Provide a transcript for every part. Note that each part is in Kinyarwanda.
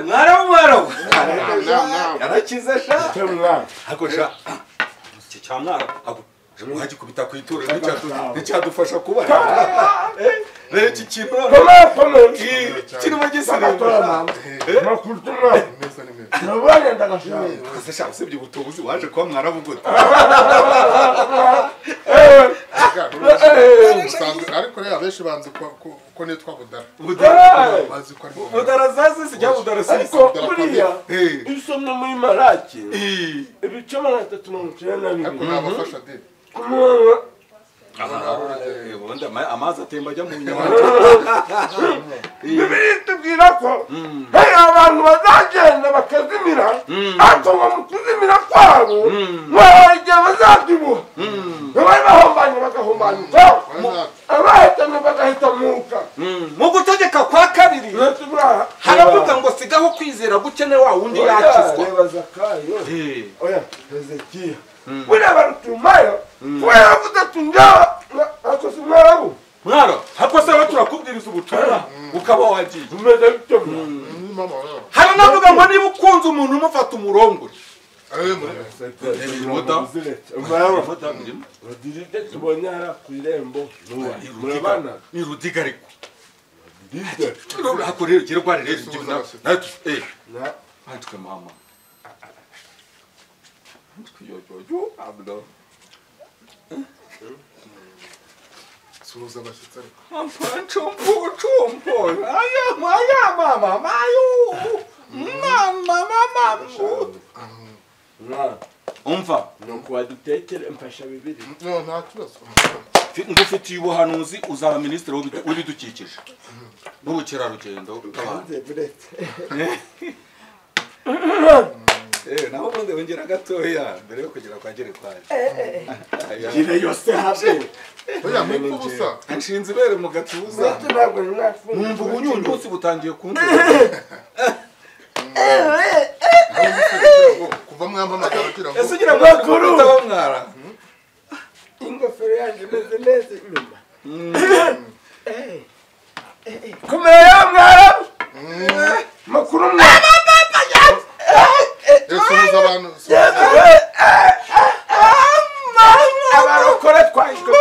Mwarabu yarakize sha hako sha iki cya mwarabu mwagikubita ku ituro nticyadufasha kuba rero iki kintu kirimo gisirimba sha usibye ubutubuzi waje kuba mwarabu gute ariko rero abenshi banzi ko nitwa Budara bazi ko ari Budara zazi sijya Budara sisi ariko buriya isomye muri Maraki ibice 392 ariko nabafasha de ubundi amazi atemba ajya mu nyanja Bibiliya itubwira ko hari abantu bazagenda bakazimira ariko ngo mu kuzimira kwabo hari igihe bazabyibuha abari bahombanye bagahombanyuka abahitanye bagahitamuka mu gutegeka kwa kabiri haravuga ngo sigaho kwizera gukene wa wundi yakizwa reba Zakayo oya Hezekiya buriya barutumayo kuba yaravuze ati njyewe ako si mwarabu mwara hako se we turakubwiriza ubutumwa ukaba wagiye umeze bityo haranavuga ngo niba ukunze umuntu umufata umurongore Rodiride tubonye hariya ku irembo murabana ni Rudiga ariko hako rero gira rwari rero natwe mama yo ablo suhuza abashyitsi ariko ampo aya mama mayu mama mama umva nuko wadutekere mfasha bibiri no nta kibazo ngufitiye ubuhanuzi uzaba minisitiri w'ibidukikije n'ubukerarugendo naho ubundi wongera gatoya mbere yo kugera kwa Gerekwari gira yose habe oya mwipfa ubusa nshinze ibere mu gatuza numva ubunyunyusi butangiye kunzura kuva mwampamagara ugira ngo ese ugira ngo makuru mwara ingofero yanjye imeze neza inyuma komera ya mwara makuru mwara suhuza abantu abarokore twahishwe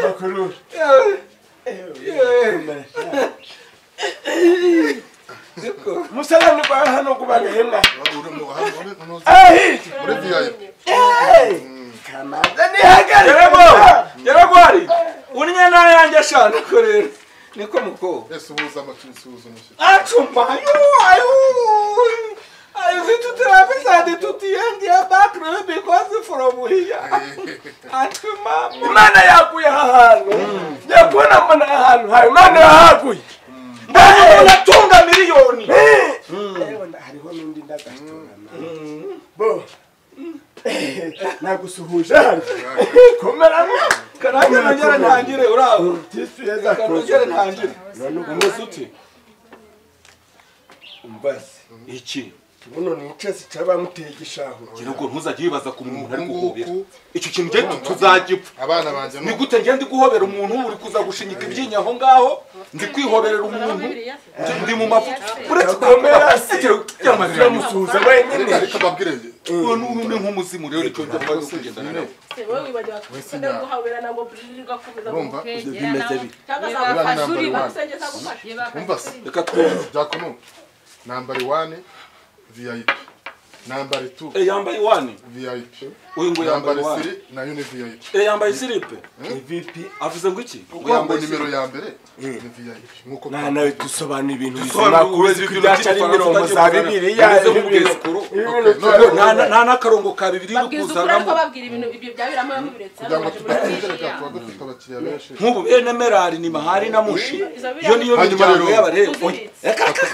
makuru musalani kwa hano kubanehema muri VIP kamaze nihagare Geragwari unye nayanjye shana ko rero niko muko suhuza amasuhuza umushyitsi acumba ayu ayu zitutirabisa tutiyenge back because from here atuma Imana yaguye ahantu yakubona mbona ahantu hari Imana yahaguye mbona unatunga miliyoni hariho n'undi ndagatora bo nagusuhuje hano komera kanange nongere ntangire uraho tisuyeza kanongere ntangire umusuti umbase iki buno nicese cyabamuteye igishaho ngira ngo ntuzajye wibaza ku muntu ari guhobera icyo kintu ngiye tuzagipfa abana banjye ni gute ngiye ndi guhobera umuntu uri kuza gushinyika ibyinyo aho ngaho ndi kwihoberera umuntu ndi mu mavuta uretse komera si musuhuza wenyine ariko babwire ubu ni nk'umuzimu rero nicyo njya mbaye kugendana nawe bimeze bite reka twumve byakono number 1 VIP number 2 yambaye 1 VIP uyu ngo yambaye 3 nayo ni VIP yambaye silipe ni VIP avuze ngo iki ngo yambaye nimero ya mbere ni VIP nkuko na nawe dusobanura ibintu bizima kuzi kubyaca ari imirongo za Bibiliya nta n'akarongo ka Bibiliya uri kuzanamo babwira ibintu ibyo byabiramo yamubiretse kugira ngo tudatinda tuba dufite abakiriya benshi nk'ubu bene Merari ni Mahari na Mushi iyo niyo miryango y'abareba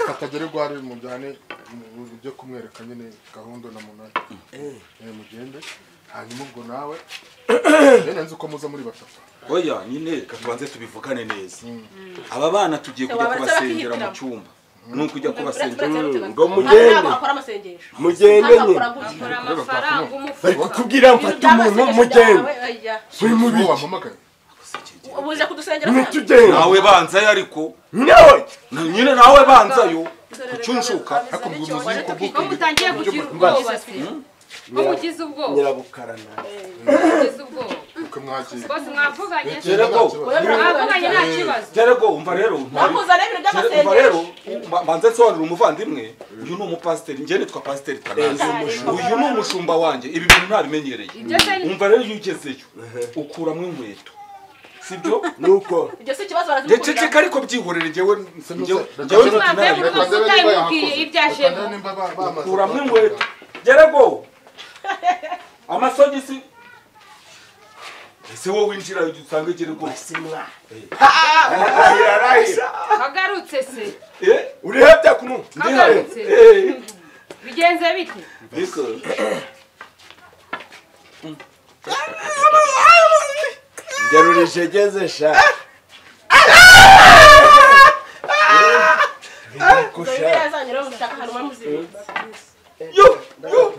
katagere gwari mujyane ujye kumwereka nyine gahunda na munani mugende hanyuma ubwo nawe rero nzi uko muza muri batatu oya nyine reka tubanze tubivugane neza aba bana tugiye kujya kubasengera mu cyumba nukujya kubasengera ngo mugende mugende bari kukubwira mfata umuntu mugende uri mubi wampamagaye Ubuje kudusengera tugende nawe banzayo ariko nawe nyine nawe banzayo kucyunshuka ariko muzi ko mutangiye kugira ubwoba se ko mugize ubwoba nyirabukarana mugize ubwoba uko mwagiye bose mwavuganye Jerego mwavuganye nta kibazo Jerego umva rero nakuzana ibintu by'amasengesho umva rero mbanze nsobanurira umuvandimwe uyu ni umupasiteri njye nitwa pasiteri Tanazi uyu ni umushumba wanjye ibi bintu ntabimenyereye umva rero iyo ugezeyo ukuramo inkweto sibyo nuko ibyo si ikibazo barazimukura ndececeka ariko byihorere njyewe njyewe ukuramo inkweto Jerego amasogisi ese wowe winjira usanga Jerego simwa arahira kagarutse se urihebya kunu kagarutse bigenze bite biko ngerurije sha yo yo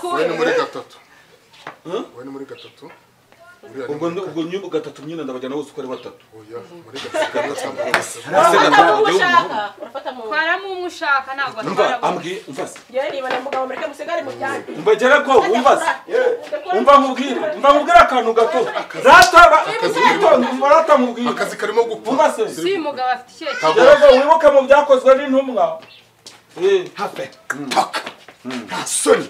wowe ni muri gatatu ubwo nyubu gatatu nyine ndabajyana bose uko ari batatu oya muri gatatu twaramo umwe ushaka ntabwo atwara ambwiye umva se umva umva ko umva se umva nkubwire akantu gato rata umva rata nkubwire akazi karimo gupfa umva se si mugabo afite ikihe kibazo Jerego wibuke mu byakozwe n'intumwa hafe toka nta soni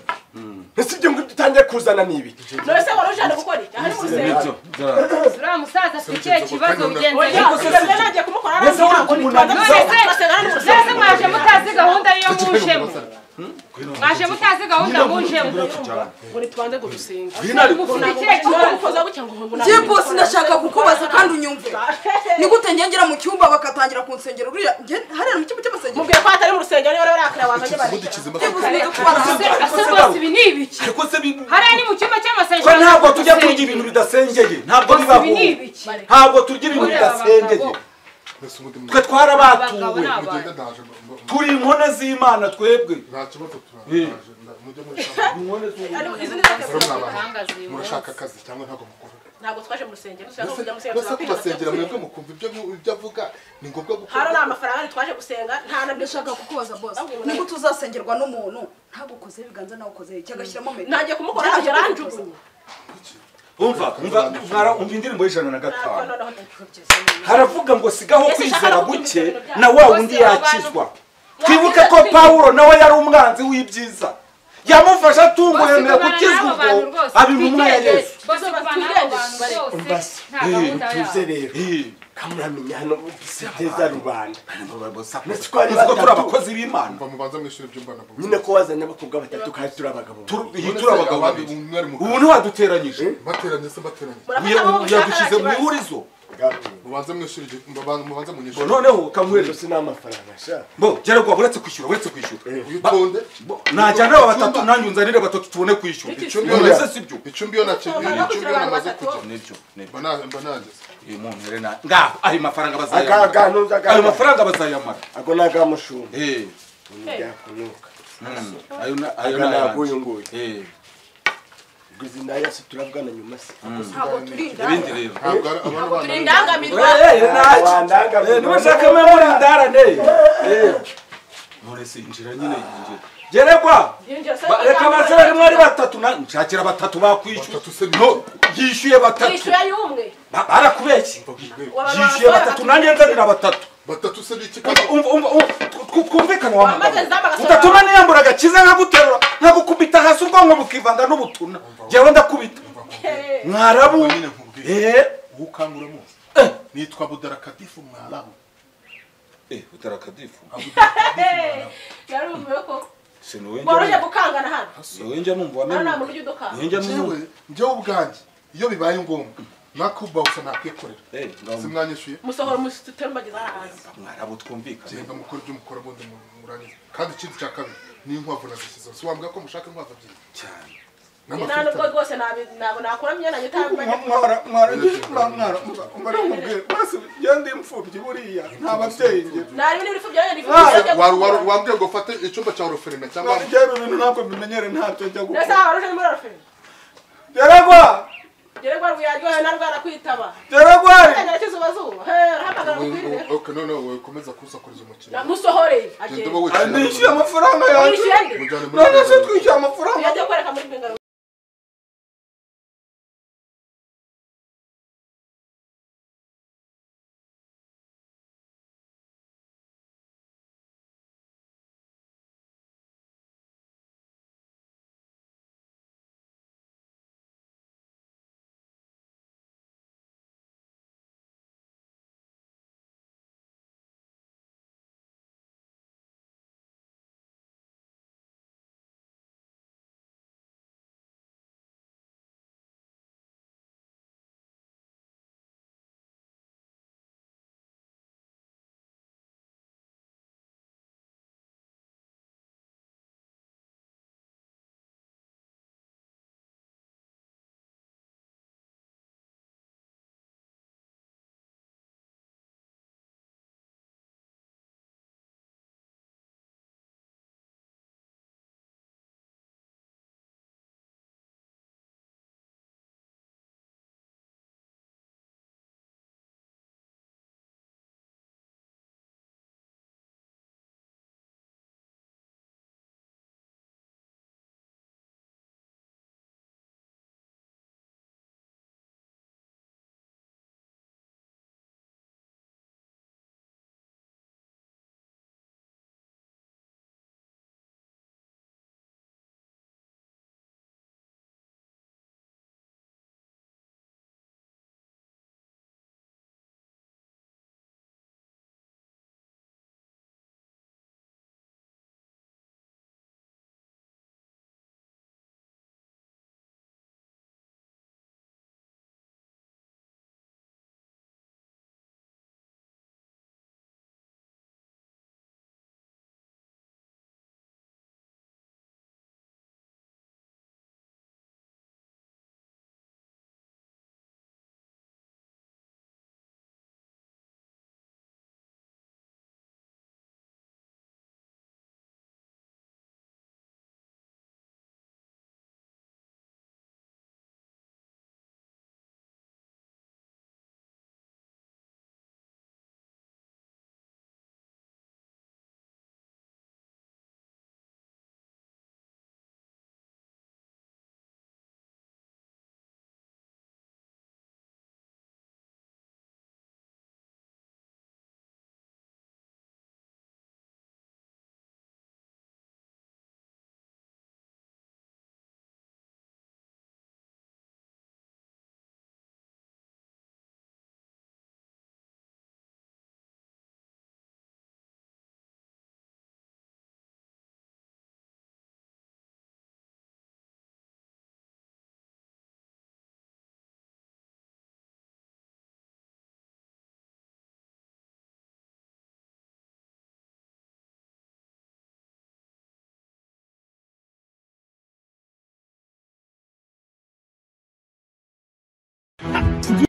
ese ibyo ngibyo utangiye kuzana ni ibiki none se wari ujana gukora iki aha ni mu rusengero uriya musaza afite ikihe kibazo bigenze none se mwaje mutazi gahunda y'iyo mujemo mwaje mutazi gahunda mujemo ngo nitubanze ngo dusenge mufite ikihe kibazo njye bose ndashaka kukubaza kandi unyumve ni gute ngengera mu cyumba bakatangira kunsengera uriya hariya mu cyumba cy'amasengero mubwiye ko hatari mu rusengero niba barakira wazanye ese bose ibi ni ibiki hariya ni mu cyumba cy'amasengero ko ntabwo tujya turya ibintu bidasengeye ntabwo bibaho ntabwo turya ibintu bidasengeye twe twarabatuwe turi inkone z'Imana twebwe nta kibazo turaje mujye muri murashaka akazi cyangwa ntabwo mukora ntabwo twaje mu rusengero dushaka kujya mu rusengero kubasengera mwebwe mukumva ibyo avuga ni ngombwa gukora hano nta mafaranga twaje gusenga nta na ndashaka kukubaza boss ni gute uzasengerwa n'umuntu ntabwo ukoze ibiganza nawe ukoze iki agashyiramo metero nagiye kumukora aranjugunye umva umva indirimbo y'105 haravuga ngo sigaho kwizera guke na wa wundi yakizwa twibuke ko Pawulo nawe yari umwanzi w'ibyiza yamufasha atunguye gukizwa ubwo abimumwa ya Yesu tuze rero kamuramenya hano siteza rubanda turi abakozi b'Imana mubanza mwishyura ibyumba nabo nyine ko wazanye abakobwa batatu kandi turi abagabo turi abagabo babiri ubu ntiwaduteranyije bateranye se bateranye yadushyize mu ihurizo mubanze mwishyura mubanze munyishyure noneho kamwereka si n'amafaranga sha bo Jerego uretse kwishyura witonde najyana aba batatu nanjye unzanire batatu tubone kwishyura ese sibyo icumbi yo namaze kujya nibyo mba nageze uyu muntu rero ngaho ayo mafaranga bazayamara ayo mafaranga bazayamara ako ni agamushumba byakunuka ayo ni aguyu nguyu guzi nayo se turavugana nyuma se ntabwo turi ibindi rero ntabwo turi indangamirwa niba muri indarane none se injira nyine injira Jeregwa reka basore mwari batatu nshakira batatu bakwishyura no yishyuye batatu yishyuye y'umwe barakubeshye yishyuye batatu nanjye nzanira batatu batatu se biki twumvikane wa mugabo udatuma niyambura agakiza nkaguterura nkagukubita hasi ubwonko bukivanga n'ubutuna njyewe ndakubita mwarabu ukangura muzi nitwa Budarakadifu mwarabu Budarakadifu yarumiwe ko Sinuwenje gukangana hano sinuwenje numva wamenye nta muntu ujya udukanga njyewe ubwanjye iyo bibaye ngombwa nakuba usa nakwikorera simwanyishuye musohora musiterumbagiza hanze mwarabu twumvikane genda mukora ibyo mukora bundi murangiza kandi ikindi cya kabiri ni inkwavu nazishyizeho si wambwira ko mushaka inkwavu ebyiri cyane Nta nubwo rwose ntabwo nakuramye nanjye utambaye. Mwara basi ngende imfubyi buriya nta babyeyi ngira. Nari niba imfubyi yanjye imfubyi. Wambwiye ngo ufate icyumba cya orphelinat cyangwa njye ibintu ntabwo bimenyere ntabyo njya gukora. Nese abaruje muri orphelinat. Geregwa! Geregwa rwiyaryohe narwara kwitaba. Geregwa! Kizuba zuba. He, rahamagara mukwirire. Okay, no we komeza kusakuriza umukiriya. Namusohoreye. Agende. Nishyuye amafaranga yanjye. None se twishyuye amafaranga. Yajya kwereka muri bingaro.